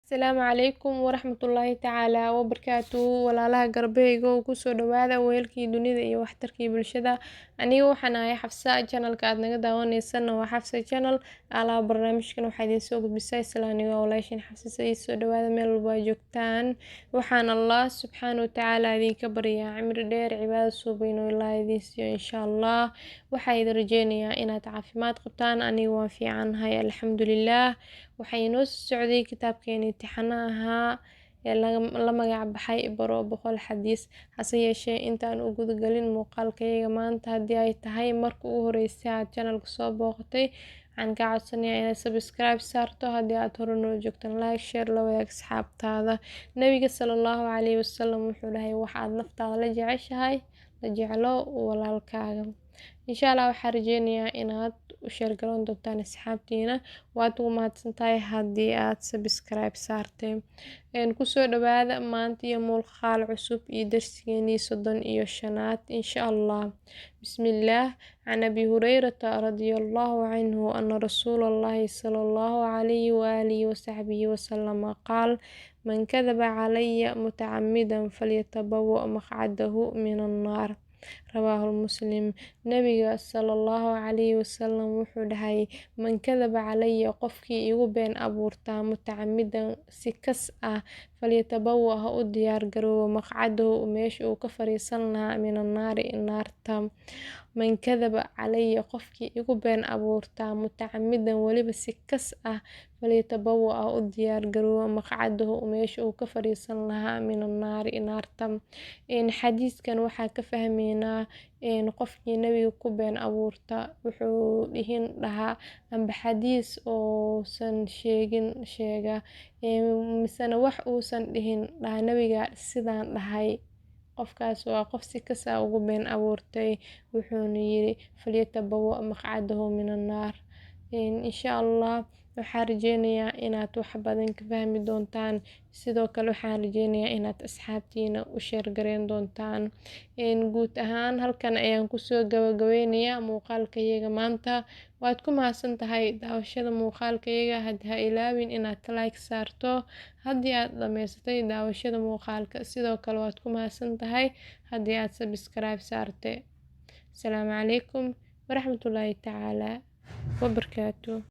Asalaamu calaykum waraxmatullaahi tacaala wabarakaatuhu. Walaalaha garbeyga oo kusoo dhawaada weelkii dunida iyo waxtarkii bulshada. Aniga waxaan ahay Xafsa, channelka aad naga daawaneysana waa Xafsa Channel. Alaab barnaamijkan waxaa idiin soo gudbisaa isla aniga walaashin Xafsa. Sii soo dhawaada meel walba aad joogtaan. Waxaan Allah subxaana watacaala idinka baryaa cimri dheer, cibaado suuban inuu Ilaah idiin siiyo insha Allah. Waxaa idin rajeynayaa inaad caafimaad qabtaan. Aniga waan fiicanahay, alxamdulillaah. Waxaa inoo soo socday kitaabkeeni imtixaanaha ahaa ee la magac baxay Baro 100 Xadiis. Hase yeeshee, intaan u gudagalin muuqaalkayaga maanta, haddii ay tahay marka ugu horeysay aad channelka soo booqatay, waxaan kaa codsanayaa inaad subscribe saarto. Haddii aad hore noo joogtan, like, share, la wadaag asxaabtaada. Nabiga sala allahu calayhi wasalam wuxuu dhahay: "Waxaad naftaada la jeceshahay la jeclo walaalkaaga." Insha Allah waxaan rajeynayaa inaad u share garoon doontaan asxaabtiina. Waad ugu mahadsantahay haddii aad subscribe saartay. Kusoo dhawaada maanta iyo muuqaal cusub iyo darsigeenii 35aad insha Allah. Bismillaah. Can Abi Hurayrata radiallahu canhu ana rasuula allahi sala allahu calayhi waalihi wasaxbihi wasalama qaal: "Man kadaba calaya mutacamidan falyatabawa maqcadahu min annaar." Rawaahu Muslim. Nabiga sala allahu calayhi wasalam wuxuu dhahay: "Man kadaba calaya", qofkii igu been abuurtaa, "mutacamidan", si kas ah, "falyatabawa", ha u diyaar garoobo, "maqcadahu", meesha uu ka fariisan lahaa, "min annaari", naarta. "Man kadaba calaya", qofkii igu been abuurtaa, "mutacamidan", weliba si kas ah, "falyatabawa", ha u diyaar garoobo, "maqcadahu", meesha uu ka fariisan lahaa, "min annaari", naarta. Xadiiskan waxaa ka fahmeynaa qofkii nabiga ku been abuurta, wuxuu dhihin dhahaa amba xadiis uusan sheegin sheega, misena wax uusan dhihin dhaha nabiga sidaan dhahay, qofkaas waa qof si kas ah ugu been abuurtay. Wuxuuna yiri: "Falyatabawa maqcadahu min annaar." Insha Allah waxaan rajeynayaa inaad wax badan ka fahmi doontaan. Sidoo kale waxaan rajeynayaa inaad asxaabtiina u share gareyn doontaan. Guud ahaan halkan ayaan kusoo gabagabeynayaa muuqaalkayaga maanta. Waad ku mahadsan tahay daawashada muuqaalkayaga. Ha ilaawin inaad like saarto haddii aad dhamaysatay daawashada muuqaalka. Sidoo kale waad ku mahadsan tahay haddii aad subscribe saartay. Asalaamu calaykum waraxmatullaahi tacaala wabarakaatuh.